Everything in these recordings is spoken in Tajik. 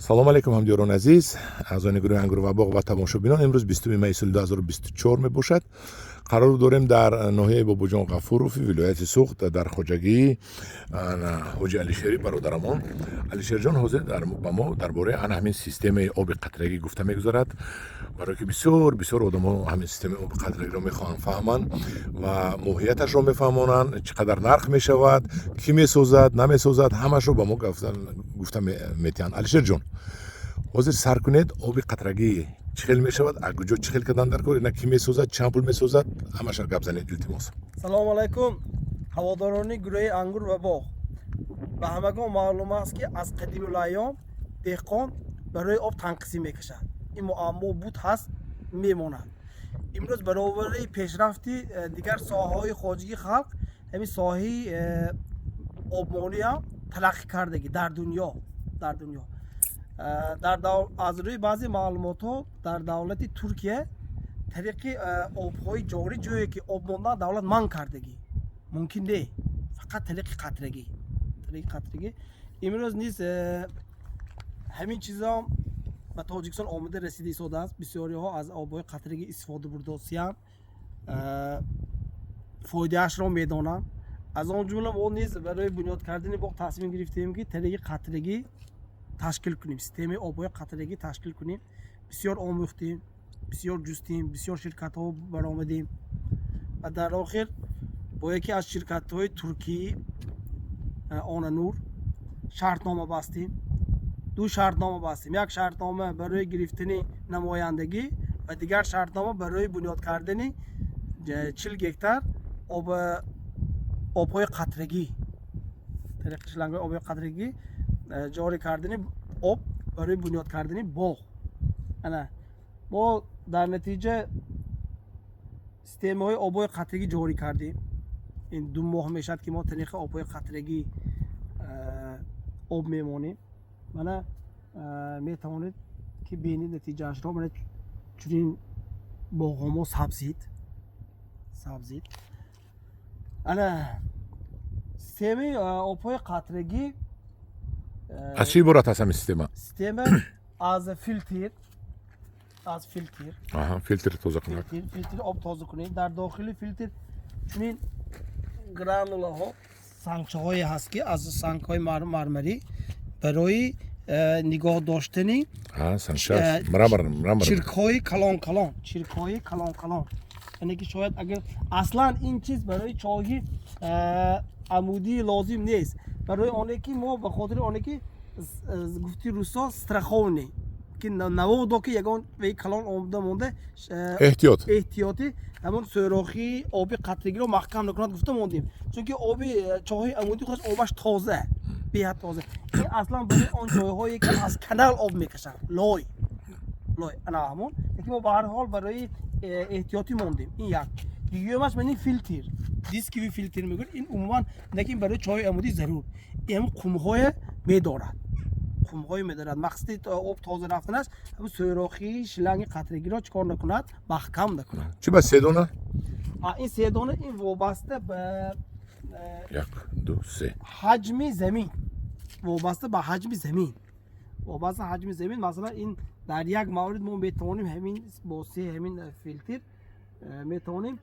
Салом алейкум, ҳамдиёрони азиз, аъзони гурӯҳи «Ангур ва боғ» ва тамошобинон. Имрӯз 20 майи соли 2024 мебошад. Қарор дорем дар ноҳияи Бобоҷон Ғафуров, вилояти Суғд, дар хоҷагии ҳоҷи Алишери бародарамон. Алишерҷон ҳозир ба мо дар бораи ана ҳамин системаи оби қатрагӣ гуфта мегузарад, барое ки бисёр бисёр одамо ҳамин системаи оби қатрагиро мехоҳанд фаҳманд ва моҳияташро мефаҳмонанд, чӣ қадар нарх мешавад, кӣ месозад, намесозад, ҳамашро ба мо гуфта метиҳанд. Алишерҷон, ҳозир сар кунед, оби қатрагӣ чӣ хел мешавад, аз куҷо, чӣ хел кардан дар кор, ина кӣ месозад, чанд пул месозад, ҳамаша гап занед, илтимос. Салому алайкум, ҳаводорони гурӯҳи «Ангур ва боғ». Ба ҳамагон маълум аст, ки аз қадимулайём деҳқон барои об танқисӣ мекашад. Ин муаммо буд, ҳаст, мемонад. Имрӯз баробари пешрафти дигар соҳаҳои хоҷагии халқ, ҳамин соҳаи обмонӣ ҳам тараққӣ кардагӣ дар дунё. Аз рӯи баъзе маълумотҳо, дар давлати Туркия тариқи обҳои ҷорӣ, ҷое ки об мондан, давлат манъ кардагӣ, мумкин не, фақат тариқи қатрагӣ. Имрӯз низ ҳамин чизам ба Тоҷикистон омада расида истодааст. Бисёриҳо аз обҳои қатрагӣ истифода бурдосиянд, фоидаашро медонанд. Аз он ҷумла мо низ барои бунёд кардани боғ тасмим гирифтем, ки тариқи қатрагӣ ташкил кунем, системаи обҳои қатрагӣ ташкил кунем. Бисёр омӯхтем, бисёр ҷустем, бисёр ширкатҳо баромадем ва дар охир бо яке аз ширкатҳои туркӣ, Онанур, шартнома бастем. Ду шартнома бастем: як шартнома барои гирифтани намояндагӣ ва дигар шартнома барои бунёд кардани 40 гектар обҳои қатрагӣ, тариқи шлангҳои обҳои қатрагӣ ҷорӣ кардани об барои бунёд кардани боғ. Ана мо дар натиҷа системаҳои обҳои қатрагӣ ҷорӣ кардем. Ин 2 моҳ мешавад, ки мо тариқи обҳои қатрагӣ об мемонем. Мана, метавонед, ки бинед натиҷаашро. Мана, чунин боғҳо мо сабзид, сабзид. Ана системаи обҳои қатрагӣ. Аз чӣ иборат аст ҳамин система? Система аз филтр. Аҳа, филтри тозакунак. Филтри об тоза кунед. Дар дохили филтр чунин гранулаҳо, сангчаҳое ҳаст, ки аз сангҳои мармарӣ барои нигоҳ доштани сангча, мрамор, мрамор. Чиркҳои калон калон, чиркҳои калон калон. Яъне ки шояд агар аслан ин чиз барои чоҳи амудӣ лозим нест, барои оне ки мо ба хотири оне ки гуфти русо страхование, ки наводо ки ягон вей калон омада монда, эҳтиёт. Эҳтиётӣ ҳамон сӯрохии оби қатрагиро маҳкам накунад, гуфта мондем, чунки оби чоҳи амудӣ худаш обаш тоза, беҳад тоза. Ин аслан барои он ҷойҳое ки аз канал об мекашанд, лой лой, ана ҳамон. Лекин мо ба ҳар ҳол барои эҳтиётӣ мондем. Ин як. Дуюмаш, ман ин филтр, дисковый фильтр мегӯяд. Ин умуман лекин барои чоҳи амудӣ зарур. Ин ҳамин қумҳое медорад, қумҳое медорад. Мақсади об тоза рафтанаш ҳамин сӯрохии шланги қатрагиро чӣ кор накунад? Маҳкам накунад. Чӣ ба се дона? Ин се дона, ин вобаста ба Як, ду, се. ҳаҷми замин, вобаста ба ҳаҷми замин, вобаста ҳаҷми замин. Масалан, ин дар як маврид мо метавонем ҳамин бо се ҳамин филтр метавонем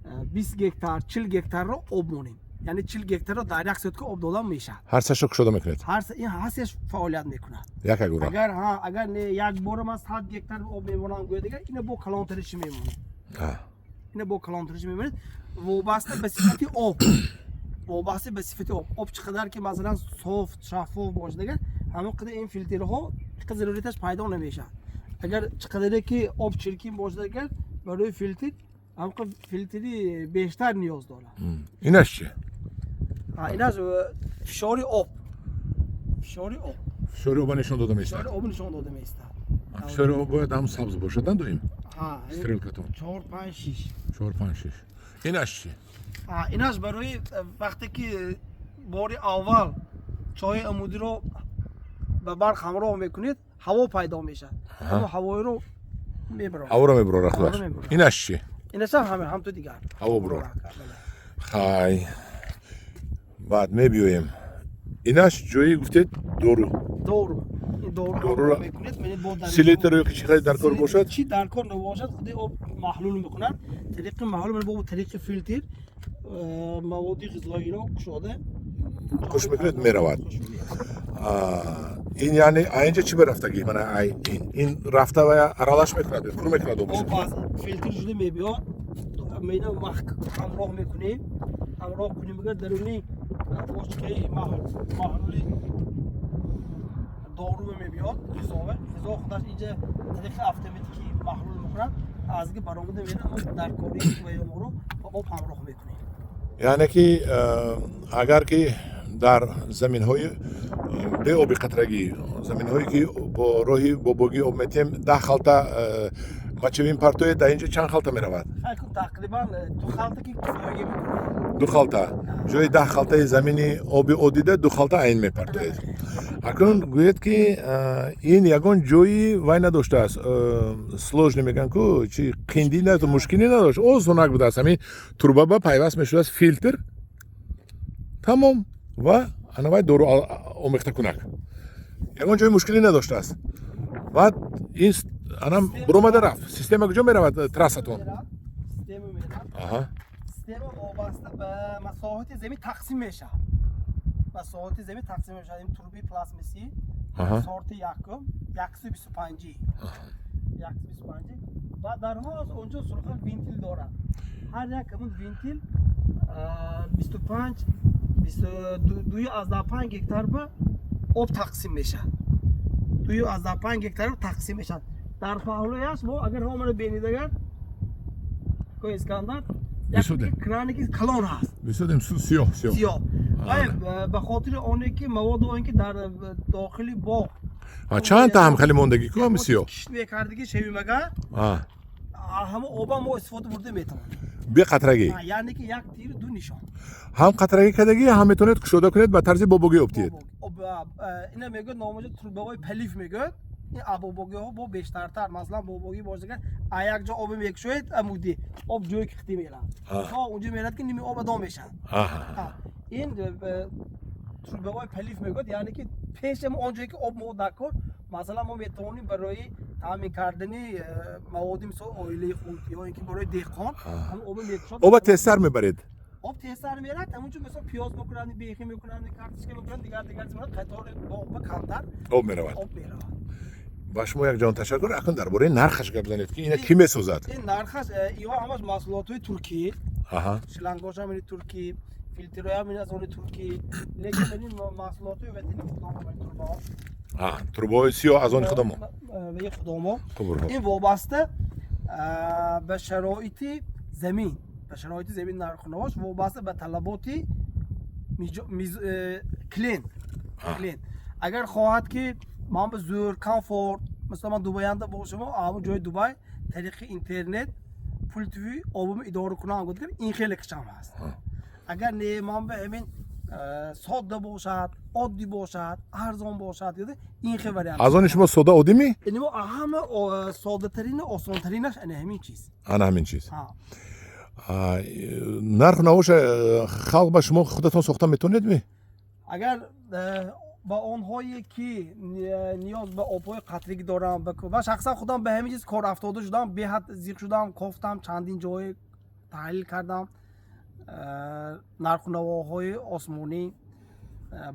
20 гектар, 40 гектарро об монем, яъне 40 гектарро дар як сутка об додан мешавад. Ҳар сешо кушода мекунед? Ҳар ин ҳар сеш фаъолият мекунад. Як агура. Агар ҳа, агар не, як бора ман 100 гектар об мемонам гӯяд, дигар ина бо калонтариши мемонем. Ина бо калонтариши мемонед, вобаста ба сифати об, вобаста ба сифати об. Об чӣ қадар ки, масалан, соф, шаффоф бошад, агар ҳамон қадар ин филтрҳо қадар зарурияташ пайдо намешавад. Агар чӣ қадаре ки об чиркин бошад, агар барои филтр ҳамон қадар филтри бештар ниёз дорад. Инаш чи? Инаш фишори об, фишори об. Фишори оба нишон дода фишори меистад. Об нишон дода меистад. Фишори об бояд ҳам сабз бошад, на доим? Ҳа. Стрелкатон. Чор, панҷ, шиш. Чор, панҷ, шиш. Инаш чи? Инаш барои вақте ки бори аввал чоҳи амудиро ба барқ ҳамроҳ мекунед, ҳаво пайдо мешавад, ҳамон ҳавоиро мебарорад. Ҳаворо мебурора худаш. Ҳаворо мебурорад. Инаш чи? Инашам ҳамин, ҳамту дигар. Ҳаво бурор. Хай, баъд мебиёем, инаш ҷои гуфтед дору. Дору. дору мекунед, селитра ё ки чӣ дар кор бошад, чӣ дар кор набошад, худи об маҳлул мекунад. Тариқи маҳлул бо тариқи филтр маводи ғизоиро кушода хуш мекунед, меравад. Ин яъне инҷа чӣ барафтагӣ? Мана ай ин рафта ва аралаш мекунад, пур мекунад. Об аз филтр шуда мебиёд, мена ҳамроҳ мекунем, ҳамроҳ кунем, мегӯяд даруни бочкаи маҳлули дору мебиёд, ғизова, ғизо худаш инҷа тариқи автоматикӣ маҳлул мекунад, азги баромада мера, дар кори ваёморо ба об ҳамроҳ мекунем. Яъне ки агар ки дар заминҳои беоби қатрагӣ, заминҳое ки бо роҳи бобогӣ об метиҳем, 10 халта мочевина партоед, дар инҷо чанд халта меравад? Тақрибан 2 халта ки кифоягӣ мекунад. 2 халта. Ҷои 10 халтаи замини оби одида 2 халта айн мепартоед. Акнун гӯед, ки ин ягон ҷои вай надоштааст, сложный мегӯянд ку, чи қиндӣ, мушкилӣ надошт, осонак будааст. Ҳамин труба ба пайваст мешудааст филтр, тамом, ва анавай дору омехтакунак, ягон ҷои мушкилӣ надоштааст. Баъд ин анам буромада рафт. Система куҷо меравад, трассатон? Система вобаста ба масоҳати замин тақсим мешавад, масоҳати замин тақсим мешавад. Ин труби пластмассӣ, сорти якум, 125, 125, ва дарҳол аз онҷо сурхак вентил дорад. Ҳар як ҳамун вентил 25, 2,5 гектар ба об тақсим мешавад, 2,5 гектар тақсим мешавад. Дар паҳлӯяш мо агар ҳомара бинед, агар ко Искандар, краники калон ҳаст. Бисодем, сиёҳ, сиёҳ. Сиёҳ ба хотири оне ки маводи он ки дар дохили боғ Чанд та ҳам хеле мондагӣ ку, ҳами сиёҳ. Кишт мекардагӣ шевимага, ҳама оба мо истифода бурда метавонем. Беқатрагӣ. Яъне ки як тир ду нишон. Ҳам қатрагӣ кардагӣ, ҳам метавонед кушода кунед, ба тарзи бобогӣ об диҳед. Ина мегӯяд, номаҷа трубаҳои полив мегӯяд. Ин абобогиҳо бо бештартар, масалан, бобогӣ бошад, а як ҷо оби мекушоед, амуди об ҷое ки хити меравад, то онҷо меравад, ки ними об адо мешавад. Ин трубаҳои полив мегӯяд, яъне ки пешам он ҷое ки об мо дар кор, масалан, мо метавонем барои таъмин кардани маводи, мисол, оилаи худ ё ин ки барои деҳқон ҳамн оби мекушод. Оба тезтар мебаред. Об тезтар меравад. Ҳамунҷо, мисол, пиёз мекунанд, бехӣ мекунанд, картошка мекунанд, дигар дигар, қатори боғ ба камтар об меравад. Об меравад. Ба шумо якҷон ташаккур. Акнун дар бораи нархаш гап занед, ки ина кӣ месозад? Ин нархаш, иҳо ҳамаш маҳсулотҳои туркӣ. Шлангошам ини туркӣ, филтрҳоям ин аз они туркӣ, лекин ин маҳсулотҳои ватани худомо, трубаҳо. Трубаҳои сиёҳ аз они худамо. Ваи худамо. Ин вобаста ба шароити замин, ба шароити замин нархнавош вобаста ба талаботи клиент. Агар хоҳад, ки ман ба зӯр комфорт, масалан, ман Дубаянда бошам, ҳамун ҷои Дубай тариқи интернет пултиви обум идора кунам гуфт, ин хеле кишам ҳаст. Агар не, ман ба ҳамин содда бошад, оддӣ бошад, арзон бошад, ин хел вариант. Аз они шумо сода, оддӣ? Ҳама соддатарину осонтаринаш ана ҳамин чиз. Ана ҳамин чиз. Нарху навоша халқ ба шумо худатон сохта метавонед ми? Агар ба онҳое ки ниёз ба обҳои қатригӣ доранд, ман шахсан худам ба ҳамин чиз кор афтода шудам, беҳад зиқ шудам, кофтам, чандин ҷое таҳлил кардам нарху навоҳои осмонӣ.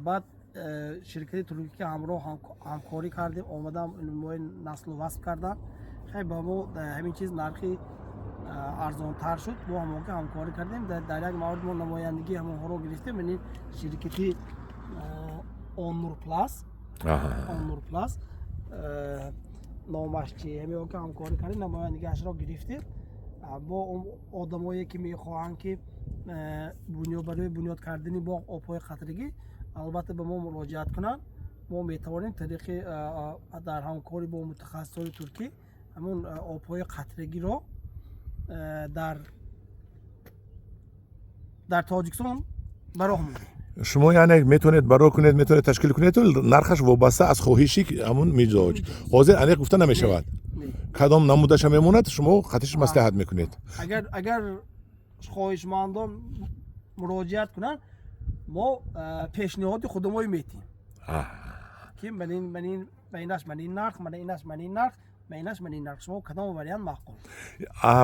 Баъд ширкати туркӣ ки ҳамроҳ ҳамкорӣ кардем, омадам, мои наслу васф кардам, хай, ба мо ҳамин чиз нархи арзонтар шуд. Бо ҳамон ки ҳамкорӣ кардем, дар як маврид мо намояндагии ҳамонҳоро гирифтем, ин ширкати Оннур Плас, Оннур Плас номаш чи, ҳамин ки ҳамкорӣ кардем, намояндагиашро гирифтем. Бо одамое ки мехоҳанд, ки барои бунёд кардани боғ обҳои қатригӣ, албатта, ба мо муроҷиат кунанд, мо метавонем тариқи дар ҳамкорӣ бо мутахассисони туркӣ ҳамон обҳои қатригиро дар Тоҷикистон ба роҳ монем. Шумо яъне метавонед баро кунед, метавонед ташкил кунед, нархаш вобаста аз хоҳиши ҳамун мизоҷ, ҳозир аниқ гуфта намешавад, кадом намудаша мемонад, шумо қатиш маслиҳат мекунед. Агар хоҳишмандон муроҷиат кунанд, мо пешниҳоди худамои метиҳем, ки манин Ма инаш ман ин нарх, мана инаш ман ин нарх, ма инаш ман ин нарх, шумо кадом вариант маъқул?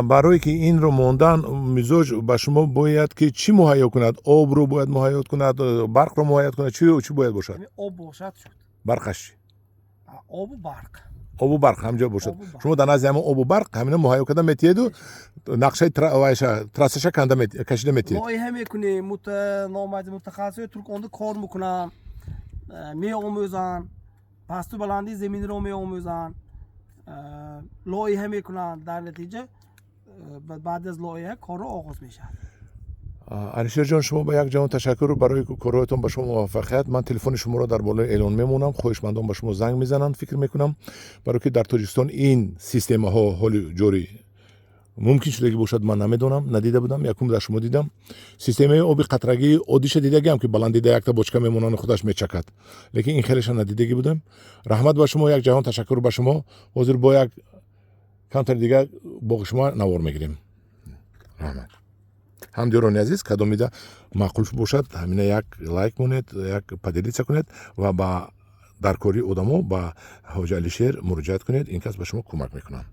Барое ки инро мондан, мизоҷ ба шумо бояд ки чӣ муҳайё кунад? Обро бояд муҳайё кунад, барқро муҳайё кунад, чӣ бояд бошад? Об бошад, шуд. Барқаш чӣ? Обу барқ. Обу барқ ҳамҷо бошад. Шумо дар назди ҳамон обу барқ ҳамина муҳайё карда метиҳеду нақшаи трассаша канда кашида метиҳед. Лоиҳа мекунем, мутахассисои турк онда кор мекунанд, меомӯзанд, пасту баландии заминро меомӯзанд, лоиҳа мекунанд. Дар натиҷа баъд аз лоиҳа корро оғоз мешавад. Алишерҷон, шумо ба як ҷаҳон ташаккур барои корҳоятон, ба шумо муваффақият. Ман телефони шуморо дар болои эълон мемонам, хоҳишмандон ба шумо занг мезананд, фикр мекунам, барое ки дар Тоҷикистон ин системаҳо ҳоли ҷорӣ мумкин шудагӣ бошад, ман намедонам, надида будам, якум дар шумо дидам. Системаи оби қатрагии оддиша дидагиам, ки баландида якта бочка мемонану худаш мечакад, лекин ин хелеша надидагӣ будам. Раҳмат ба шумо, як ҷаҳон ташаккур ба шумо. Ҳозир бо як камтари дигар боғи шумо навор мегирем. Раҳмат. Ҳамдиёрони азиз, кадомида маъқул бошад, ҳамина як лайк монед, як поделиться кунед ва ба даркории одамо ба ҳоҷи Алишер муроҷиат кунед. Ин кас ба шумо кӯмак мекунанд.